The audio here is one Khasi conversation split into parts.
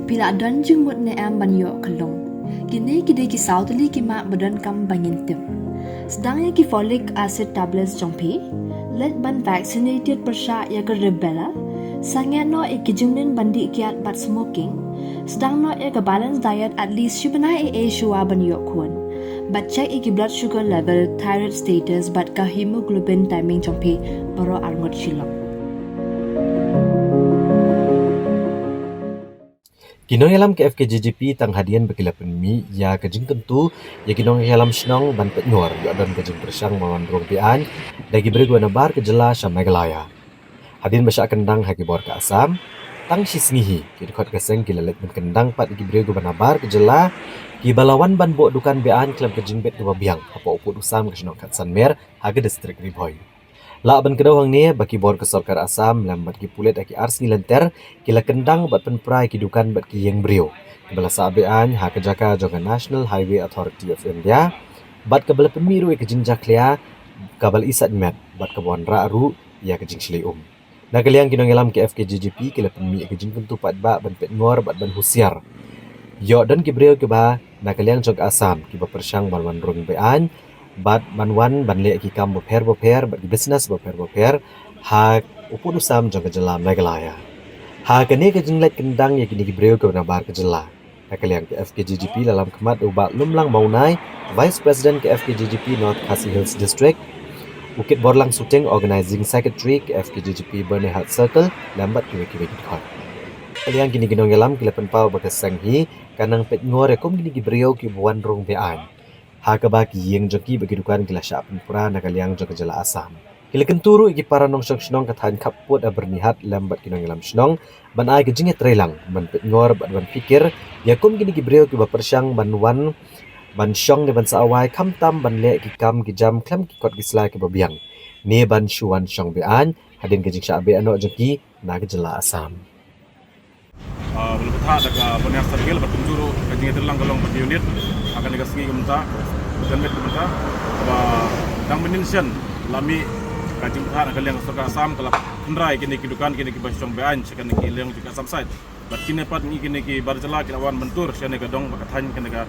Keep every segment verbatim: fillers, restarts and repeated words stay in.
Phi la don jingmut ne em ban ïoh ka lung? Kine ki dei ki saw tylli ki mak ba donkam ba ngin tip. Sdang ïa ki folic acid tablets jong phi. Leit ban vaccinated pyrshah ïa ka rubella. Sangeh noh ïa ki jingmlien ban dih kiad bad smoking. Sdang noh ïa ka balanced diet at least shi bnai ei ei shuwa ban ïoh khun. Bad check ïa ki blood sugar level, thyroid status bad ka hemoglobin timing jong phi baroh arngut shilynter. Ki nongïalam ka F K G G P tang hadien ba ki la pynmih ïa ka jingkyntu ïa ki nongïalam shnong ban peit ngor ïoh don ka jingpyrshang ban wan rung beaiñ da ki briew kiba nabar ka jylla sha Meghalaya. Hadien ba shah kyndang ha ki bor ka Assam, tang shi sngi hi ki dkhot ka seng ki la leit ban kyndang pat ïa ki briew kiba nabar ka jylla kiba la wan ban buh dukan beaiñ khlem ka jingbit kaba biang hapoh u pud u sam ka shnong Khatsanmer ha ka distrik Ri Bhoi. Lah ban kdew hangne ba ki bor ka sorkar Assam lem bad ki pulit ha ki ar sngi lynter ki la kyndang bad pynpra ïa ki dukan bad ki ïing briew kiba la sah beaiñ ha ka jaka jong ka National Highway Authority of India bad kaba la pynmih ruh ïa ka jingjakhlia kaba la isait met bad kaba wanrah ruh ïa ka jingshlei um. Na ka liang ki nongïalam ka F K G G P ki la pynmih ïa ka jingkyntu paidbah ban peit ngor bad ban husiar ïoh don ki briew kiba na ka liang jong ka Assam kiba pyrshang ban wan rung beaiñ bad ban wan ban leh ki kam bapher bapher bad ki business bapher bapher ha u pud u sam jong ka jylla Meghalaya. Ha kane ka jingleit kyndang ïa kine ki briew kiba nabar ka jylla, na ka liang ka F K G G P la lam khmat u Bah Lumlang Mawnai, Vice President ka F K G G P North Khasi Hills District, u Kitborlang Suting, Organizing Secretary ka F K G G P Byrnihat Circle, lem bad kiwei kiwei ki dkhot. Na ka liang kine ki nongïalam ki la pynpaw ba ka seng hi ka nang peit ngor ïa kum kine ki briew kiba wan rung beaiñ, ha kaba ki ïing jong ki bad ki dukan ki la shah pynpra na ka liang jong ka jylla Assam. Ki la kyntu ruh ïa ki para nongshong shnong ka thaiñ khappud ha Byrnihat lem bad ki nongïalam shnong ban ai ka jingïatreilang ban peit ngor bad ban pyrkhat ïa kum kine ki briew kiba pyrshang ban wan ban shong ne ban sah awai khamtam ban leh ki kam ki jam khlem ki kot ki sla kiba biang ne ban shu wan shong beaiñ hadien ka jingshah beh noh jong ki na ka jylla Assam. Ah, ba la bthah da ka Byrnihat Circle bad kumjuh ruh ka jingïatreilang ka long bad ka unit ha kane ka sngi ka mynta, ka janmiet ka mynta, ba dang mynnin shen la mih ka jingbthah na ka liang ka sorkar Assam ka la khynra ïa kine ki dukan kine kiba shong beaiñ sha kane ka liang jong ka Assam side. Bad kine pat ngi kine ki bar jylla ki la wan ban tur sha kane ka dong bad ka thaiñ kane ka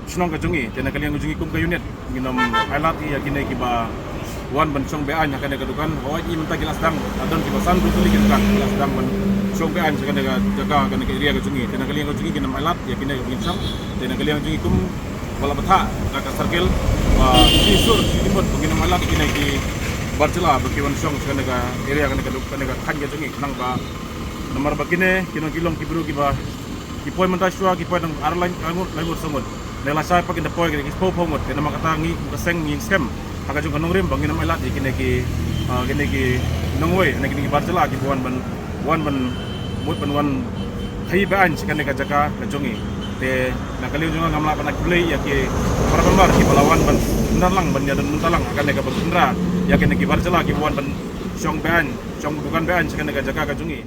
shnong ka jong ngi. Te na ka liang ka jong ngi kum ka unit ngin ym ailad ïa kine kiba wan ban shong beaiñ ha kane ka dukan. Hooid, mynta ki la sdang, la don kiba san tylli ki dukan ki la sdang ban shong beaiñ sha kane ka jaka, kane ka area ka jong ngi. Te na ka liang ka jong ngi ngin ym ailad ïa kine, ngin shong. Te na ka liang ka jong ngi kum ba la bthah da ka circle ba shisur shimut ba ngin ym ailad ïa kine ki bar jylla ba ki wan shong sha kane ka area, kane ka duk-, kane ka thaiñ ka jong ngi. Khnang ba namar ba kine ki long, ki long ki briew kiba ki poi mynta shuwa ki poi tang ar lai, lai ngut, lai ngut, saw ngut. Ne lashai pat kin da poi ki spah phew ngut. Te namar kata ngi kum ka seng ngi skhem ha ka jong ka nongrim ba ngin ym ailad ïa kine ki, ah, kine ki nongwei ne kine ki bar jylla kiba wan ban, wan ban mut ban wan khaii beaiñ sha kane ka jaka ka jong ngi. Te na ka liang jong nga ngam lah ban ai khublei ïa ki para member kiba la wan ban ïadon lang, ban ïadon lang ha kane ka ban khynra ïa kine ki bar jylla kiba wan ban shong beaiñ, shong dukan beaiñ sha kane ka jaka ka jong ngi.